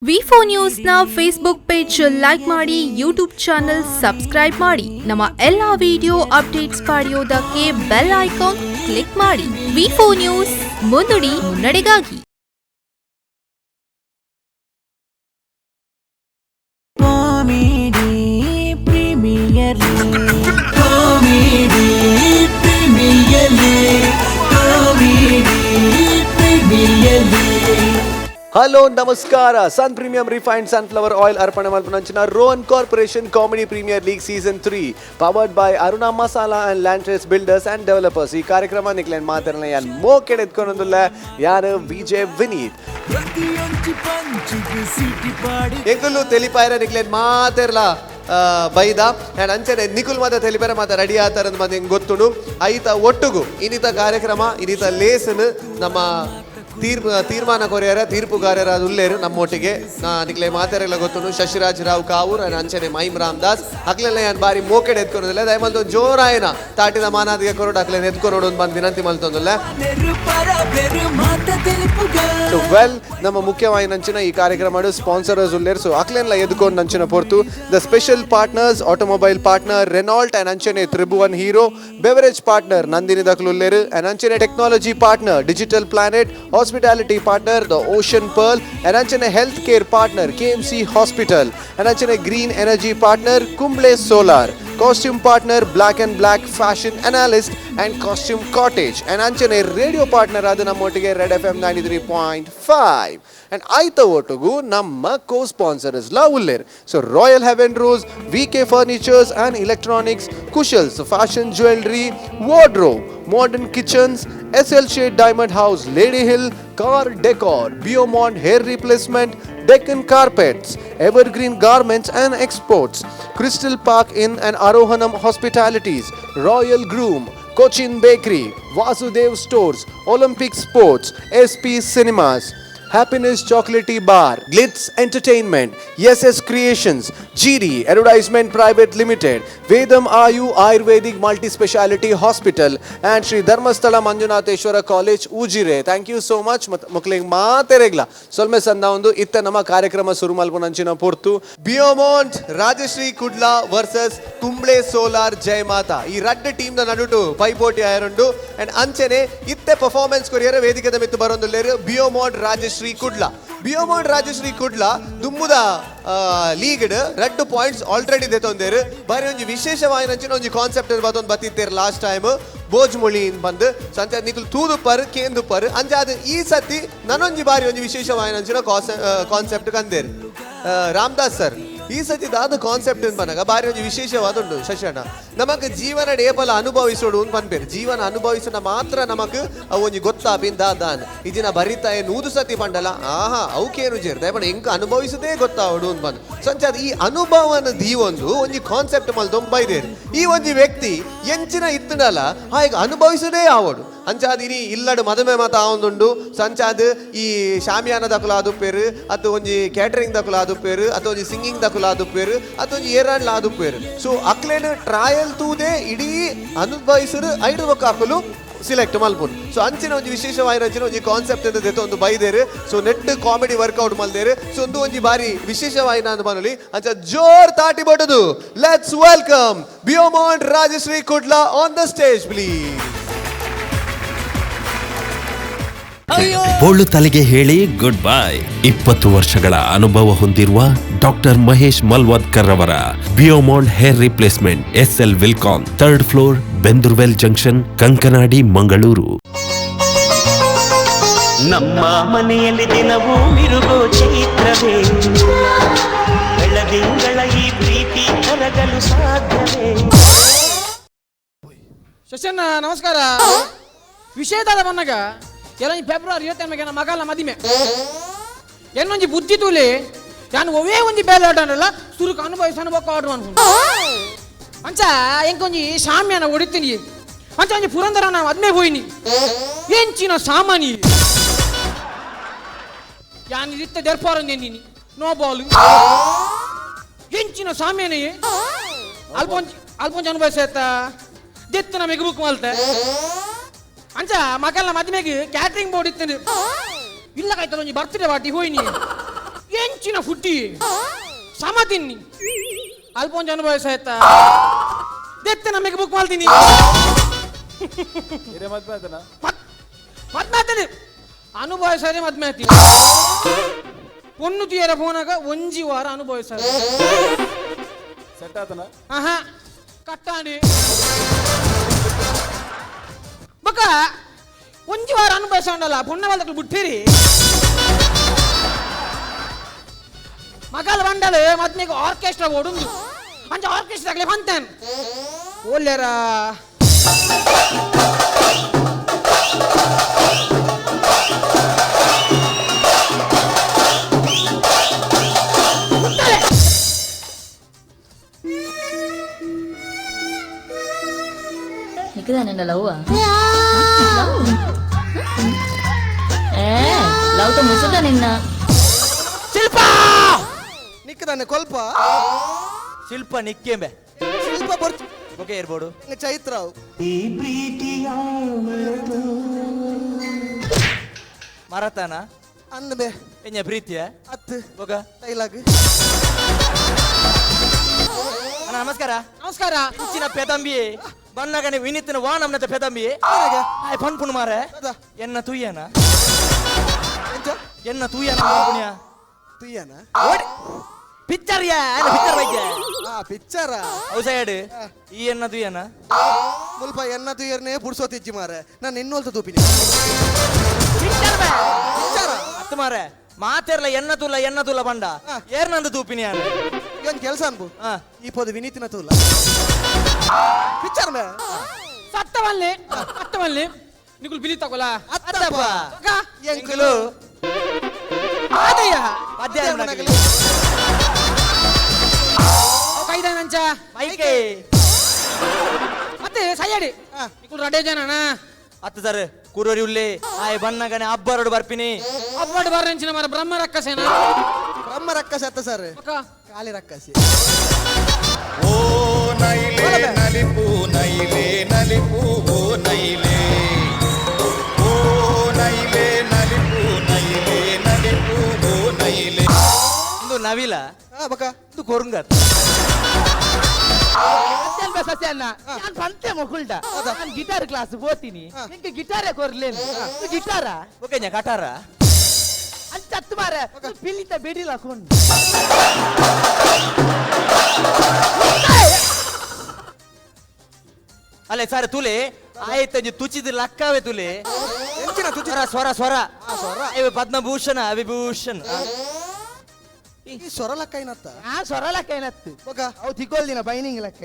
ವಿ4 ನ್ಯೂಸ್ನ Facebook page like ಮಾಡಿ, YouTube channel subscribe ಮಾಡಿ. ನಮ್ಮ ಎಲ್ಲ ವಿಡಿಯೋ ಅಪ್ಡೇಟ್ಸ್ ಪಡೆಯೋದಕ್ಕೆ ಬೆಲ್ ಐಕಾನ್ ಕ್ಲಿಕ್ ಮಾಡಿ. ವಿ4 ನ್ಯೂಸ್, ಮುನ್ನುಡಿ ಮುನ್ನಡೆಗಾಗಿ. Comedy premier league, comedy premier league, comedy premier league. Hello, ನಮಸ್ಕಾರ. Sun Premium refined sunflower oil ಅರ್ಪಣೆ ಮಲ್ಪುನಂಚಿನ Rohan corporation comedy premier league season 3, powered by Aruna masala and land trace builders and developers. ಈ ಕಾರ್ಯಕ್ರಮ ನಿಕ್ಲೇನ್ ಮಾತಾಡಲ್ಲ ಯಾನ್ ಮೋಕೆಡ್ ಎತ್ಕೊಂಡೊಂದುಲ್ಲ ಯಾರು ವಿಜಯ್ ವಿನೀತ್. ಪ್ರತಿಯೊಂಜಿ ಪಂಚಿಗೆ city ಪಾಡಿ. ಎಂಕುಲು ತೆಲಿಪಾಯರ ನಿಕ್ಲೇನ್ ಮಾತೆರ್ಲ ಬೈದ ಆ್ಯಂಡ್ ಅಂಚನೆ ನಿಕುಲ್ ಮಾತ ತೆಲಿಪಾರ ಮಾತ ರೆಡಿ ಆತಾರ ಮಂದಿ ಹೆಂಗ್ ಗೊತ್ತುಂಡು. ಐತ ಒಟ್ಟುಗು ಇನ್ನಿತ ಕಾರ್ಯಕ್ರಮ ಇನ್ನಿತ ಲೇಸನ್ ನಮ್ಮ ತೀರ್ಮಾನ ಕೊರಿಯರ ತೀರ್ಪುಗಾರರ ಉಲ್ಲೇರು ನಮ್ಮೊಟ್ಟಿಗೆ. ನಿಕ್ಲೆ ಮಾತಾರೆಲ್ಲ ಗೊತ್ತುಂಡು, ಶಶಿರಾಜ್ ರಾವ್ ಕಾವೂರ್ ಆ್ಯಂಡ್ ಅಂಚನೆ ಮೈಮ್ ರಾಮದಾಸ್. ಅಕ್ಲೆಲ್ಲ ಯಾನ್ ಬಾರಿ ಮೋಕೆಡ್ ಎತ್ಕೊನೋದಿಲ್ಲ. ದಯಮಲ್ತು ಜೋರಾಯನ ತಾಟಿದ ಮಾನಾದಿಗೆ ಕೊರಡು ಅಕ್ಲೆನ್ ಎತ್ಕೊನೋಡು ಬಂದು ವಿನಂತಿ ಮಲ್ತೊಂದುಲ್ಲ. ಬೆರು ಪರ ಬೆರು ಮಾತ తెలుపుగా. ಸೊ ವೆಲ್, ನಮ್ಮ ಮುಖ್ಯವಾಗಿ ನಂಚಿನ ಈ ಕಾರ್ಯಕ್ರಮ ಸ್ಪಾನ್ಸರರ್ಸ್ ಉಲ್ಲೇರು. ಸೊ ಅಕ್ಲೆನ್ಲ ಎದ್ಕೊಂಡು ನಂಚಿನ ಪೊರ್ತು. The special partners, automobile partner Renault and ಅಂಚನೆ Tribhuvan hero, beverage partner Nandini ದಕ್ಲು ಉಲ್ಲೇರು ಅಂಡ್ ಅಂಚನೆ technology partner digital planet, hospitality partner the ocean pearl and ಅಂಚನೆ health care partner KMC hospital and ಅಂಚನೆ green energy partner Kumble solar, costume partner black and black fashion analyst and costume cottage and ಅಂಚನೆ radio partner ಅದು ನಮ್ಮೊಟ್ಟಿಗೆ red FM 93.5. And ಆಯ್ತ ಒಟ್ಟಿಗೂ ನಮ್ಮ co sponsors ಲಾ ಉಲ್ಲೇರ್. So royal heaven rose, V K furnitures and electronics, Kushals fashion jewellery, wardrobe, modern kitchens, S L shade diamond house, lady hill, car decor, Beaumont hair replacement, Deccan Carpets, Evergreen Garments and Exports, Crystal Park Inn and Arohanam Hospitalities, Royal Groom, Cochin Bakery, Vasudev Stores, Olympic Sports, SP Cinemas, Happiness Chocolatey Bar, Glitz Entertainment, SS Creations, GD Advertisement Private Limited, Vedam Ayu Ayurvedic Multi-Speciality Hospital and Shri Dharmasthala Manjunatheshwara College, Ujire. Thank you so much. ಮೊಕ್ಲಿಗ್ ಮಾತೆರೆಗ್ಲ ಸೊಲ್ಮೆ ಸಂದ ಒಂದು. ಇತ್ತ ನಮ್ಮ ಕಾರ್ಯಕ್ರಮ ಸುರು ಮಲ್ಪುನಂಚಿನ ಪೊರ್ತು. ಬಿಯೋಮೌಂಟ್ Rajashree Kudla versus Kumble solar ಜಯಮಾತಾ, ಈ ರಡ್ಡ್ ಟೀಮ್ ದ ನಡುಟು ಪೈಪೋಟಿ ಆಯರುಂಡು. ಅಂಡ್ ಅಂಚನೆ ಇತ್ತೆ ಪರ್ಫಾರ್ಮೆನ್ಸ್ ಕೊರಿಯರ ವೇದಿಕೆದ ಮಿತ್ತು ಬರೊಂದುಲ್ಲೇರು ಬಿಯೋಮೌಂಟ್ ರಾಜಶ್ರೀ ಕುಡ್ಲಾ. ಬಿಯೋಮೌಂಟ್ ರಾಜಶ್ರೀ ಕುಡ್ಲಾ ದುಮ್ಮುದ ಲೀಗ್ ರಡ್ಡ್ ಪಾಯಿಂಟ್ಸ್ ಆಲ್ರೆಡಿ ದೆತೊಂದೇರು. ಬಾರಿ ಒಂಜಿ ವಿಶೇಷವಾಯಿನಂಚಿನ ಒಂಜಿ ಕಾನ್ಸೆಪ್ಟ್ ಬತ್ತೊಂದು ಬತ್ತಿತ್ತೇರು ಲಾಸ್ಟ್ ಟೈಮ್ ಬೋಜ್ಮೊಳಿ ಬಂದು. ಸೊ ಅಂಚ ನಿಕುಲು ತೂದುಪ್ಪರ್ ಕೇಂದುಪ್ಪರ್. ಅಂಚಾದ ಈ ಸತಿ ನನೊಂಜಿ ಬಾರಿ ಒಂಜಿ ವಿಶೇಷವಾಯಿನಂಚಿನ ಕಾನ್ಸೆಪ್ಟ್ ಕಂದೇರು. ರಾಮದಾಸ್ ಸರ್, ಈ ಸತಿ ದಾದ ಕಾನ್ಸೆಪ್ಟ್ ಪನ್ನಗ ಬಾರಿ ಒಂಜಿ ವಿಶೇಷವಾದ ಉಂಡು. ಶಶಣ್ಣ, ನಮಕ್ ಜೀವನ ಏಪಲ ಅನುಭವಿಸೋಡು ಅಂತ ಪನ್ಪೇರು. ಜೀವನ ಅನುಭವಿಸೋಣ ಮಾತ್ರ ನಮಕ್ ಅವು ಒಂಜಿ ಗೊತ್ತಾಪಿನ್ ದಾದಾನ್. ಇದಿನ ಬರಿತಾಯ ನೂದು ಸತಿ ಪಂಡಲ ಆಹಾ ಅವಕೇನು ಜೇರ್ ದಯಪಂಡ ಎಂಕ್ ಅನುಭವಿಸದೇ ಗೊತ್ತಾವಡು ಅಂತ ಬಂದು. ಸಂಚಾದ ಈ ಅನುಭವನ ದೀವೊಂದು ಒಂಜಿ ಕಾನ್ಸೆಪ್ಟ್ ಮಲ್ತೊಂದು ಬೈದೇರು. ಈ ಒಂಜಿ ವ್ಯಕ್ತಿ ಎಂಚಿನ ಇತ್ತುಂಡಲ ಹಾಗೆ ಅನುಭವಿಸದೇ ಆವಡು. ಅಂಚಾದ ಇನಿ ಇಲ್ಲಡು ಮದುಮೆ ಮಾತ ಆವೊಂದುಂಡು. ಸಂಚಾದ್ ಈ ಶಾಮಿಯಾನ ದಕುಲ ಆದುಪ್ಪೇರು, ಅತ್ತು ಒಂಜಿ ಕ್ಯಾಟರಿಂಗ್ ದಕುಲ ಆದುಪ್ಪೇರು, ಅತ್ತು ಒಂಜಿ ಸಿಂಗಿಂಗ್ ದಕುಲ ಆದುಪ್ಪೇರು, ಅತ್ತು ಒಂಜಿ ಏರಾಂಡ್ಲ ಆದುಪ್ಪೇರು. ಸೊ ಅಕ್ಲೇನು ಟ್ರಯಲ್ ತೂದೆ ಇಡೀ ಅನುಭವಿಸರು ಐಡು ಬೊಕ್ಕ ಅಕುಲು ಸಿಲೆಕ್ಟ್ ಮಲ್ಪುನ್. ಸೊ ಅಂಚಿನ ಒಂಜಿ ವಿಶೇಷವಾಯಿನ ಅಂಚಿನ ಒಂಜಿ ಕಾನ್ಸೆಪ್ಟ್ ಅಂತ ಒಂದು ಬೈದೇರು. ಸೊ ನೆಟ್ ಕಾಮಿಡಿ ವರ್ಕೌಟ್ ಮಲ್ದೇರು. ಸೊ ಒಂದು ಒಂಜಿ ಬಾರಿ ವಿಶೇಷವಾಯಿನ ಅಂತ ಬನ್ನಲಿ. ಅಂಚ ಜೋರ್ ತಾಟಿ ಬಟ್ಟದು let's welcome Beaumont Rajashree Kudla on the stage, please. ಬೋಳು ತಲೆಗೆ ಹೇಳಿ ಗುಡ್ ಬೈ. 20 ವರ್ಷಗಳ ಅನುಭವ ಹೊಂದಿರುವ ಡಾಕ್ಟರ್ ಮಹೇಶ್ ಮಲ್ವಾದ್ಕರ್ ಅವರ ಬಿಯೋಮಾಂಡ್ hair replacement, SL Wilcon, third floor, Bendoorwell junction, Kankanady, Mangaluru. ನಮ್ಮ ಮನೆಯಲ್ಲಿ ದಿನವೂ ಮಿರುಗೋ ಚೈತ್ರವೇ, ಬೆಳದಿಂಗಳ ಈ ಪ್ರೀತಿ ಕರಗಲು ಸಾಧ್ಯವೇ? ಶಶಣ್ಣ, ನಮಸ್ಕಾರ. ವಿಷಯದಾದ ಬನ್ನಗ ಎಲ್ಲ ಈ ಫೆಬ್ರವರಿ 20 ನಮ್ಮ ಮಗಲ ಮದಿಮೆ. ಎನ್ನೊಂಜಿ ಬುದ್ಧಿ ತೂಲಿ, ಯಾನು ಒವೇ ಒಂಜಿ ಬೇಲೆ ಆಟನಲ್ಲ ಸುರುಕು ಅನುಭವಿಸ ಅನುಭವ ಆರ್ಡರ್ ಅನ್ಕೊಂಡು. ಅಂಚ ಎಂಕೊಂಜಿ ಶಾಮ್ಯಾನ ಹೊಡಿತೀನಿ. ಅಂಚ ಒಂಜಿ ಪುರಂದರ ನಾವು ಅದ್ಮೆ ಹೋಯ್ನಿ. ಎಂಚಿನ ಸಾಮಾನಿ ಯಾನ್ ಇತ್ತ ದೆರ್ಪಾರ ನೀನಿ ನೋ ಬಾಲ್. ಎಂಚಿನ ಸಾಮ್ಯಾನೆ ಅಲ್ಪೊಂಜಿ ಅಲ್ಪೊಂಜಿ ಅನುಭವಿಸ ದೆತ್ತು ನಮಗೆ ಬುಕ್ ಮಲ್ತೆ. ಅಂಚ ಮಗಲ್ನ ಮದ್ಮೆಗೆ ಕ್ಯಾಟ್ರಿಂಗ್ ಬೋರ್ಡ್ ಇತ್ತು. ಇಲ್ಲ ಕಾಯ್ತಲ್ಲ ಒಂಜಿ ಬರ್ತ್ಡೇ ಪಾರ್ಟಿ ಹೋಯ್ನಿ. ಎಂಚಿನ ಎಂಚಿನ ಫುಟ್ಟಿ ಸಮ ತಿನ್ನಿ ಅಲ್ಪ ಒಂಜಿ ಅನುಭವಿಸ ಆಯ್ತಾ ದೆತ್ತೆ ನಮಗೆ ಬುಕ್ ಮಾಡ್ತೀನಿ ಮದ್ಮೆ ಆತದೆ ಅನುಭವಿಸದೆ ಮದ್ಮೆ ಆತಿ ಪೊಣ್ಣು ತೀಯರ ಫೋನಾಗ ಒಂಜಿ ವಾರ ಅನುಭವಿಸದೆ ಸೆಟ್ ಆತನ ಆಹಾ ಕಟ್ಟಾಂಡಿ ಬಕ್ಕ ಒಂಜಿ ವಾರ ಅನುಭವಿಸಂಡಲ್ಲ ಪೊಣ್ಣ ಬಲ್ದಕ್ಲು ಬಿಟ್ಟಿರಿ ಮಗಲ್ ಬಂಡಲು ಮದ್ಮೆಗೆ ಆರ್ಕೆಸ್ಟ್ರಾ ಓಡುಂದು ಅಂಚ ಆರ್ಕೆಸ್ಟ್ರಾ ಆಗಲಿ ಬಂತೇನ್ ಓಲ್ಯಾರ ನಿಕ್ಕದ ಲವ್ ಏ ಲವ್ ತ ಮುಸುದ ನಿನ್ನ ಶಿಲ್ಪ ನಿಕ್ಕದಾನೆ ಕೊಲ್ಪ ಶಿಲ್ಪ ನಿಕ್ಕೆಂಬೆ ಶಿಲ್ಪ ಬರ್ಚ ಓಕೆ ಇರ್ಬೋದು ಚೈತ್ರಾವ್ ಈ ಪ್ರೀತಿಯ ಮರತಾನ ಅಂದ್ಬೆ ಎಂಜ ಪ್ರೀತಿಯ ಅತ್ತು ಬೊಕ ಡೈಲಾಗ್ ಅಣ್ಣ ನಮಸ್ಕಾರ ನಮಸ್ಕಾರ ಇಚ್ಚಿನ ಪೆದಂಬಿ ಬನ್ನಗನೆ ವಿನಿತಿನ ವಾ ನಮ್ನತ ಪೆದಂಬಿ ಆಯ್ ಫನ್ ಪುಣ್ ಮಾರೆ ಎನ್ನ ತುಯ್ಯನ ಎಂಚ ಎನ್ನ ತುಯ್ಯನ ಪುಣ್ಯ ತುಯ್ಯನ ಪಿಕ್ಚರ್ ಯಾ ಪಿಕ್ಚರ್ ಬಗ್ಗೆ ಆ ಪಿಕ್ಚರ ಔಸೈಡ್ ಈ ಎನ್ನ ತುಯ್ಯನ ಮುಲ್ಪ ಎನ್ನ ತುಯ್ಯರ್ನೇ ಪುಡ್ಸೋತಿಜ್ಜಿ ಮಾರೆ ನಾನು ಇನ್ನೊಲ್ತ ತೂಪಿನಿ ಪಿಕ್ಚರ್ ಬೇ ಪಿಕ್ಚರ ಅತ್ತು ಮಾರೆ ಮಾತೆರ್ಲ ಎನ್ನ ತುಲ್ಲ ಎನ್ನ ತುಲ್ಲ ಬಂಡ ಏರ್ನಂದು ತೂಪಿನಿ ಯಾನು ಒಂದು ಕೆಲಸ ಅನ್ಬು ಹಾ. ಈ ಪೋದು ವಿನೀತಿನ ತೂಲ ಪಿಕ್ಚರ್ ಮೇ ಸತ್ತವಲ್ಲಿ ಸತ್ತವಲ್ಲಿ ನಿಗುಲ್ ಬಿಲಿ ತಗೋಲ ಅತ್ತಪ್ಪ ಅಕ್ಕ ಎಂಕುಲು ಆದಯ್ಯ ಮಧ್ಯಾಹ್ನ ಕೈದಾನಂಚ ಮೈಕೆ ಮತ್ತೆ ಸಯ್ಯಾಡಿ ನಿಗುಲ್ ರಡೇ ಜನನ ಅತ್ತ ಸರ್ ಕುರೋರಿ ಉಲ್ಲೆ ಆಯ್ ಬನ್ನಗನೆ ಅಬ್ಬರಡು ಬರ್ಪಿನಿ ಅಬ್ಬಡು ಬರ್ರಂಚಿನ ಮರ ಬ್ರಹ್ಮ ರಕ್ಕಸೇನ ಬ್ರಹ್ಮ ರಕ್ಕಸಿ ಅತ್ತ ಸರ್ ಅಕ್ಕ ಕಾಲಿ ರಕ್ಕಸಿ ಓ ನೈಲೆ ನಲಿಪು ನೈಲೆ ನಲಿಪು ಓ ನೈಲೆ ಓ ನೈಲೆ ನಲಿಪು ನೈಲೆ ನಲಿಪು ಓ ನೈಲೆ ಇಂದು ನವಿಲ ಹಾ ಬಕ ಇಂದು ಕೊರುಂಗ ಸಸ್ಯನ್ನ ನಾನು ಪಂತೆ ಮುಕುಲ್ಡ ನಾನು ಗಿಟಾರ್ ಕ್ಲಾಸ್ ಹೋಗ್ತೀನಿ ನಿಂಗೆ ಗಿಟಾರೇ ಕೊರ್ಲೇನು ಗಿಟಾರ ಓಕೆ ಕಟಾರ ಅಂತ ಹತ್ತು ಮಾರ ಪಿಲಿತ ಬೆಡಿಲ ಕೊಂಡು ಅಲ್ಲೇ ಸರ್ ತುಲೆ ಆಯ್ತು ತುಚಿದ ಲಕ್ಕವೇ ತುಲೆ ಎಂಚಿನ ತುಚಿ ಸ್ವರ ಸ್ವರ ಸ್ವರ ಸ್ವರ. ಇವೆ ಪದ್ಮಭೂಷಣ ವಿಭೂಷಣ ಈ ಸೊರ ಲಕ್ಕ ಏನತ್ತ ಆ ಸೊರ ಲಕ್ಕ ಏನತ್ತು ಬಕ ಅವು ತಿಕ್ಕೊಲ್ದಿನ ಬೈನಿಂಗ್ ಲಕ್ಕ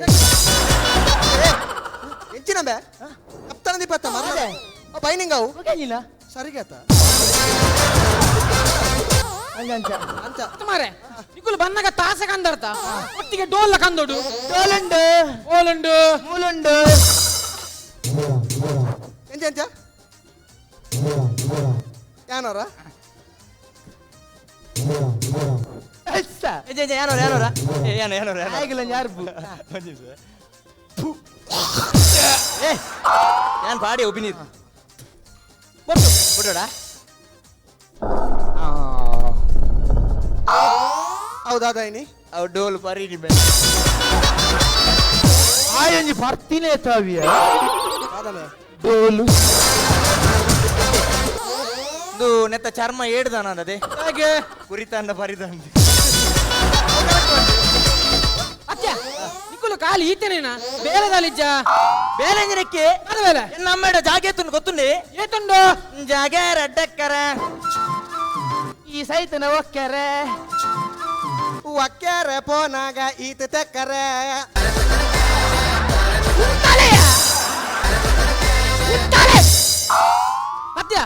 ಎಂಚಿನ ಬೇ ಅಪ್ತನ ದೀಪತ್ತ ಮರ ಬೈನಿಂಗ್ ಅವು ಓಕೆನಿಲ್ಲ ಸರಿಗೇತ ಅಂಚ ಅಂಚ ಮಾರೆ ನಿಗುಲ್ ಬನ್ನಗ ತಾಸೆ ಕಂದರ್ತ ಒಟ್ಟಿಗೆ ಡೋಲ್ಲ ಕಂದೋಡು ಡೋಲುಂಡು ಓಲುಂಡು ಮೂಲುಂಡು ಎಂಚ ಎಂಚ ಯಾನೋರ ಎಸ್ಸ ಏನೋರ ಏನೋರ ಏನೋ ಏನೋರ ಆಗಿಲ್ಲ ಯಾರು ಏ ನಾನು ಪಾಡಿ ಒಪಿನೀರ್ ಬೊಟ್ಟು ಬೊಟ್ಟೋಡ ಹೌದಾ ದೈನಿ ಅವು ಡೋಲ್ ಪರಿ ಆಯಂಜಿ ಬರ್ತೀನಿ ತಾವಿಯ ಆದಮೇ ಡೋಲು ಇದು ನೆತ್ತ ಚರ್ಮ ಏಡ್ದಾನ ಅದೇ ಹಾಗೆ ಕುರಿತಂಡ ಪರಿದಂಡ ಅತ್ಯ ನಿಕ್ಕುಲು ಕಾಲಿ ಈತನೇನ ಬೇಲೆದಾಲಿಜ್ಜ ಬೇಲೆಂಜನಕ್ಕೆ ಅದ ಬೇಲೆ ನಮ್ಮೇಡ ಜಾಗೆ ತುಂಡು ಗೊತ್ತುಂಡೆ ಏತುಂಡು ಜಾಗೆ ರಡ್ಡಕ್ಕರ ಈ ಸೈತನ ಒಕ್ಕರೆ ಒಕ್ಕೆರೆ ಪೋನಾಗ ಈತ ತೆಕ್ಕರೆ ಅತ್ಯ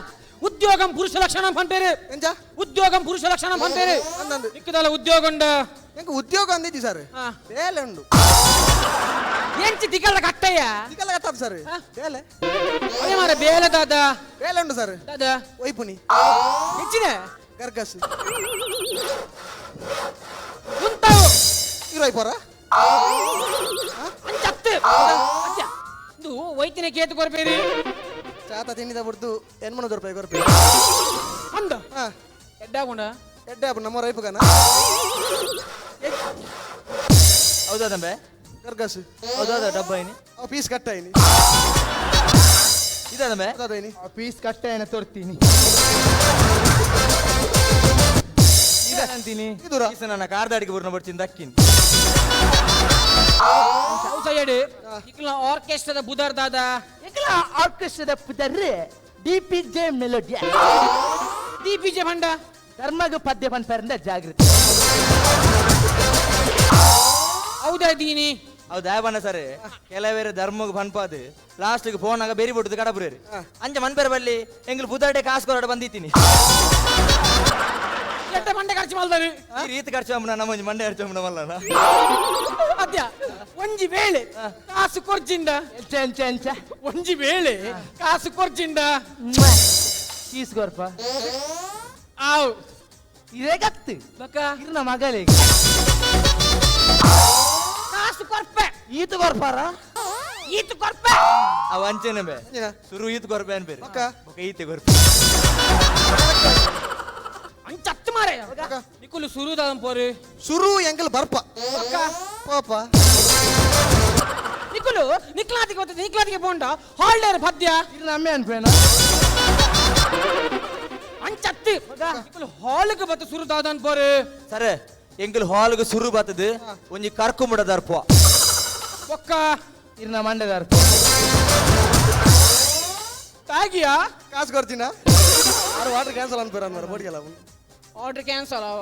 ಉದ್ಯೋಗಂ ಪುರುಷ ಲಕ್ಷಣಂ ಅಂಟೇರಿ ಎಂಚ ಉದ್ಯೋಗಂ ಪುರುಷ ಲಕ್ಷಣಂ ಅಂಟೇರಿ ಅಂದಂದು ನಿಕ್ಕದಲ್ಲ ಉದ್ಯೋಗ ಉಂಡ ಎಂಕ ಉದ್ಯೋಗ ಅಂದಿದ್ದಿ ಸರ್ ಹಾ. ಬೇಲೆ ಉಂಡು ಎಂಚಿ ತಿಕ್ಕಲ್ಲ ಕಟ್ಟಯ್ಯ ತಿಕ್ಕಲ್ಲ ಕತ್ತದ ಸರ್ ಹಾ. ಬೇಲೆ ಅದೇ ಮಾರ ಬೇಲೆ ದಾದ ಬೇಲೆ ಉಂಡು ಸರ್ ದಾದ ಒಯ್ಪುನಿ ಹೆಚ್ಚಿನ ಗರ್ಗಸ್ ಉಂತಾವು ಇರೋ ಪೋರ ಅಂಚತ್ತು ಅತ್ಯ ಇದು ವೈತಿನ ಕೇತು ಕೊರ್ಪೇರಿ ಚಾತ ತಿಂಡಿದ ಬಿಡ್ದು ಎನ್ಮನದ ರೂಪಾಯಿ ಕೊರ್ಪಿ ಅಂದ ಹಾ ಎಡ್ಡಾಗುಂಡ ಎಡ್ಡೆ ಅಪ್ಪ ನಮ್ಮ ರೈಪುಗನ ಹೌದಾ ತಂಬೆ ಗರ್ಗಸು ಹೌದಾ ಡಬ್ಬ ಐನಿ ಅವ ಪೀಸ್ ಕಟ್ಟಾಯಿನಿ ಇದಾದಂಬೆ ಹೌದಾದೈನಿ ಪೀಸ್ ಕಟ್ಟಾಯನ ತೋರ್ತೀನಿ ಅಂತೀನಿ ಇದೂರ ನನ್ನ ಕಾರ್ದಾಡಿಗೆ ಬುರ್ನ ಬರ್ತೀನಿ ದಕ್ಕಿನಿ ಸೈಡ್ ಇಕ್ಲ ಆರ್ಕೆಸ್ಟ್ರಾದ ಬುದರ್ ದಾದ ಇಕ್ಲ ಆರ್ಕೆಸ್ಟ್ರಾದ ಪುದರ್ D P J Melodia D P J ಭಂಡ ಧರ್ಮಗ ಪದ್ಯ ಪನ್ಪರಿಂದ ಜಾಗೃತಿ ಹೌದಾ ದೀನಿ ಹೌದಾ ಬಣ್ಣ ಸರ್ ಕೆಲವೇರು ಧರ್ಮಗ್ ಪನ್ಪಾದು ಲಾಸ್ಟ್ಗೆ ಫೋನ್ ಆಗ ಬೇರಿ ಬಿಟ್ಟದು ಕಡಬುರೇರು ಅಂಚೆ ಮನ್ಪೇರ ಬಲ್ಲಿ ಎಂಗ್ಲು ಬುದಾಟೆ ಕಾಸು ಕೊರಡ ಬಂದಿತ್ತೀನಿ ಎಟ್ಟ ಮಂಡೆ ಖರ್ಚು ಮಾಡ್ದಾರೆ ಈ ರೀತಿ ಖರ್ಚು ಅಮ್ಮನ ನಮ್ಮ ಮಂಡೆ ಖರ್ಚು ಅಮ್ಮನ ಮಲ್ಲನ ಅದ್ಯ ಒಂಜಿ ವೇಳೆ ಕಾಸು ಕೊರ್ಜಿಂದ ಎಂಚ ಎಂಚ ಎಂಚ ಒಂಜಿ ವೇಳೆ ಕಾಸು ಕೊರ್ಜಿಂದ ಪೀಸ್ ಕೊರ್ಪ ಆವ್ ಇದೇ ಗತ್ತು ಬಕ್ಕ ಇರ್ನ ಮಗಲೇ ಕಾಸು ಕೊರ್ಪೆ ಈತ ಕೊರ್ಪಾರ ಈತ ಕೊರ್ಪೆ ಅವ ಅಂಚೆನೆ ಬೇ ಸುರು ಈತ್ ಕೊರ್ಪೆ ಅನ್ಬೇರು ಬಕ್ಕ ಬೊಕ ಈತೆ ಕೊರ್ಪೆ ಅಂಚತ್ತು ಮಾರೆ ನಿಕುಲು ಸುರುದ ಪೋರು ಸುರು ಎಂಗಲ್ ಬರ್ಪ ಪಾಪ ನಿಕುಲು ನಿಕ್ಲಾತಿಗೆ ಬರ್ತದೆ ನಿಕ್ಲಾತಿಗೆ ಪೋಂಡ ಹಾಲ್ಡೇರ್ ಪದ್ಯ ಇರ್ನ ಅಮ್ಮೆ ಅನ್ಪೇನ ಅಂಚತ್ತು ನಿಕುಲು ಹಾಲ್ಗೆ ಬತ್ತ ಸುರುದಾದನ್ ಪೋರು ಸರ್ ಎಂಗಲ್ ಹಾಲ್ಗೆ ಸುರು ಬರ್ತದೆ ಒಂಜಿ ಕರ್ಕೊಂಬಿಡ ದರ್ಪ ಬೊಕ್ಕ ಇರ್ನ ಮಂಡೆದಾರ್ಪ ತಾಗಿಯಾ ಕಾಸು ಕೊರ್ಜಿನ ಆರು ವಾಟರ್ ಕ್ಯಾನ್ಸಲ್ ಅನ್ಪೇರ ಅನ್ಮಾರ ಬೋಡಿಗೆಲ್ಲ ಆರ್ಡರ್ ಕ್ಯಾನ್ಸಲ್ ಅವ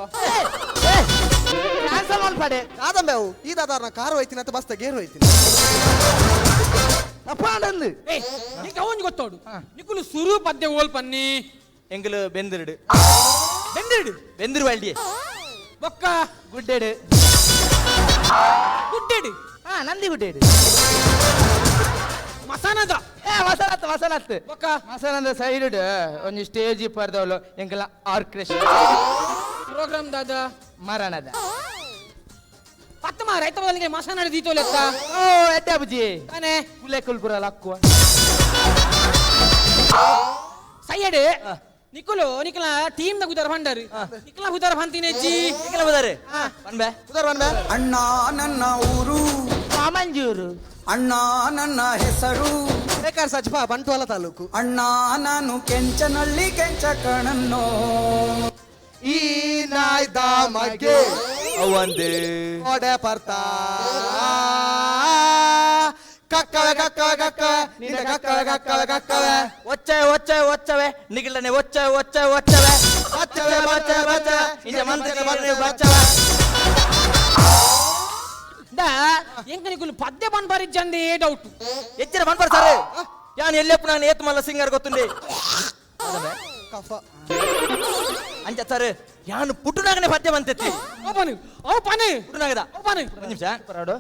ಕ್ಯಾನ್ಸಲ್ ಮಲ್ಪಡೆ ಕಾದಂಬೆ ಅವು ಈ ದಾದಾರ ಕಾರು ಹೋಯ್ತೀನಿ ಅಂತ ಬಸ್ತ ಗೇರು ಹೋಯ್ತೀನಿ ಅಪ್ಪ ಅಂದು ಏ ನಿಂಗೆ ಅವಂಜ್ ಗೊತ್ತೋಡು ನಿಕುಲು ಸುರು ಪದ್ಯ ಓಲ್ ಪನ್ನಿ ಎಂಗಲ್ ಬೆಂದಿರಡು ಬೆಂದಿರಡು ಬೆಂದಿರು ವಲ್ಡಿ ಬೊಕ್ಕ ಗುಡ್ಡೆಡು ಗುಡ್ಡೆಡು ಹಾ ನಂದಿ ಗುಡ್ಡೆಡು ಮಸಾನದ ಏ ಮಸಾಲತ್ತು ಮಸಾಲತ್ತು ಬೊಕ್ಕ ಮಸಾಲಂದ ಸೈಡ್ ಒಂಜಿ ಸ್ಟೇಜ್ ಪರ್ದವಳು ಎಂಕಲ ಆರ್ಕೆಸ್ಟ್ರಾ ಪ್ರೋಗ್ರಾಮ್ ದಾದ ಮರಣದ ಪತ್ತ ಮಾರ ರೈತ ಬದಲಿಗೆ ಮಸಾನ ದೀತೋಲೆತ್ತ ಓ ಎಡ್ಡೆ ಬುಜಿ ತಾನೆ ಕುಲೆ ಕುಲ್ಪುರ ಲಕ್ಕುವ ಸೈಯಡ್ ನಿಕುಲು ನಿಕಲ ಟೀಮ್ ದ ಗುದರ್ ಭಂಡಾರಿ ನಿಕಲ ಗುದರ್ ಭಂತಿನೆ ಜಿ ನಿಕಲ ಬುದಾರೆ ಬನ್ಬೆ ಬುದಾರ್ ಬನ್ಬೆ ಅಣ್ಣ ನನ್ನ ಊರು ಮಾಮಂಜೂರು ಅಣ್ಣ ನನ್ನ ಹೆಸರು ಬೇಕಾರ್ ಸಜ್ಪ ಬಂಟ್ವಾಳ ತಾಲೂಕು ಅಣ್ಣ ನಾನು ಕೆಂಚನಳ್ಳಿ ಕೆಂಚ ಕಣನ್ನೋ ಈ ನಾಯ್ದ ಮಗೆ ಅವಂದೇ ಓಡೆ ಪರ್ತಾ ಕಕ್ಕವೆ ಕಕ್ಕವೆ ಕಕ್ಕವೆ ನಿನ್ನ ಕಕ್ಕವೆ ಕಕ್ಕವೆ ಕಕ್ಕವೆ ಒಚ್ಚವೆ ಒಚ್ಚವೆ ಒಚ್ಚವೆ ನಿಗಿಲನೆ ಒಚ್ಚವೆ ಒಚ್ಚವೆ ಒಚ್ಚವೆ ಬಚ್ಚವೆ ಬಚ್ಚವೆ ಬಚ್ಚವೆ ಇಂಜ ಮಂತ್ರ ಬಚ್ಚವೆ the ಎಂಕ ನಿಕುಲು ಪದ್ಯ ಬನ್ಬಾರಿ ಜಂದೆ ಡೌಟ್ ಎಚ್ಚರ ಬನ್ಬಾರ ಸರ್ ಯಾನ್ ಎಲ್ಲೆಪ್ಪು ನಾನು ಏತ್ ಮಲ್ಲ ಸಿಂಗರ್ ಗೊತ್ತುಂಡೆ ಕಫ ಅಂಚ ಸರ್ ಯಾನು ಪುಟ್ಟುನಾಗನೆ ಪದ್ಯ ಬಂತೆತ್ತಿ ಓಪನು ಓಪನು ಪುಟ್ಟುನಾಗದ ಓಪನು ಒಂದು ನಿಮಿಷ ಪರಾಡು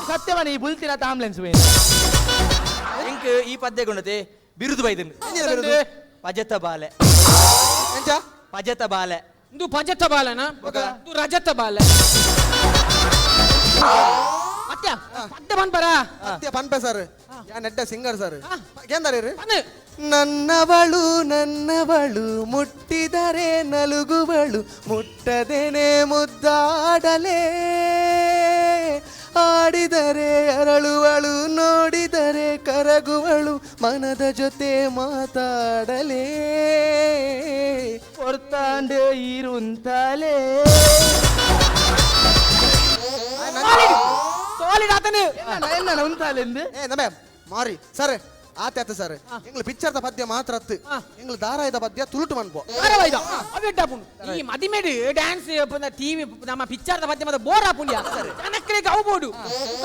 ಸತ್ಯವನ ಈ ಬುಲ್ತಿನ ಆಂಬುಲೆನ್ಸ್ ವೇನು ಇಂಕ್ ಈ ಪದ್ಯ ಗುಣತೆ ಬಿರುದು ಬೈದನ್ ಪಜತ ಬಾಲೆ ಎಂಚ ಪಜತ ಬಾಲೆ ಇಂದು ಪಜತ ಬಾಲನಾ ಇಂದು ರಜತ ಬಾಲೆ ಅತ್ಯ ಪದ್ಯ ಬನ್ಬಾರ ಪದ್ಯ ಪನ್ಪೆ ಸರ್ ಯಾನ್ ಎಡ್ಡೆ ಸಿಂಗರ್ ಸರ್ ಏಂದಾರ ಪನ್ನು ನನ್ನವಳು ನನ್ನವಳು ಮುಟ್ಟಿದರೆ ನಲುಗುವಳು ಮುಟ್ಟದೇನೆ ಮುದ್ದಾಡಲೇ ಆಡಿದರೆ ಅರಳುವಳು ನೋಡಿದರೆ ಕರಗುವಳು ಮನದ ಜೊತೆ ಮಾತಾಡಲೇ ಹೊರ್ತಾಂಡು ಇರುಂತಾಲೆ ಸಾಲಿಡ್ ಆತನು என்ன ಉಂತಾಲೆಂದು ಏ ನಮೆ ಮಾರಿ ಸರ್ ಆತೆ ಆತ ಸರ್ ಎಂಗ್ಲ ಪಿಕ್ಚರ್ದ ಪದ್ಯ ಮಾತ್ರ ಅತ್ತು ಎಂಗ್ಲ ದಾರಾಯದ ಪದ್ಯ ತುಳುಟು ಮನ್ಪೋ ಧಾರಾವಾಹಿದ ಅವೆಡ್ಡ ಪುಂಡು ಈ ಮದಿಮೇಡು ಡ್ಯಾನ್ಸ್ ಟಿವಿ ನಮ್ಮ ಪಿಕ್ಚರ್ದ ಪದ್ಯ ಮತ್ತೆ ಬೋರ್ ಆಪುಂಡ್ಯ ಜನಕ್ಕಳಿಗೆ ಅವು ಬೋಡು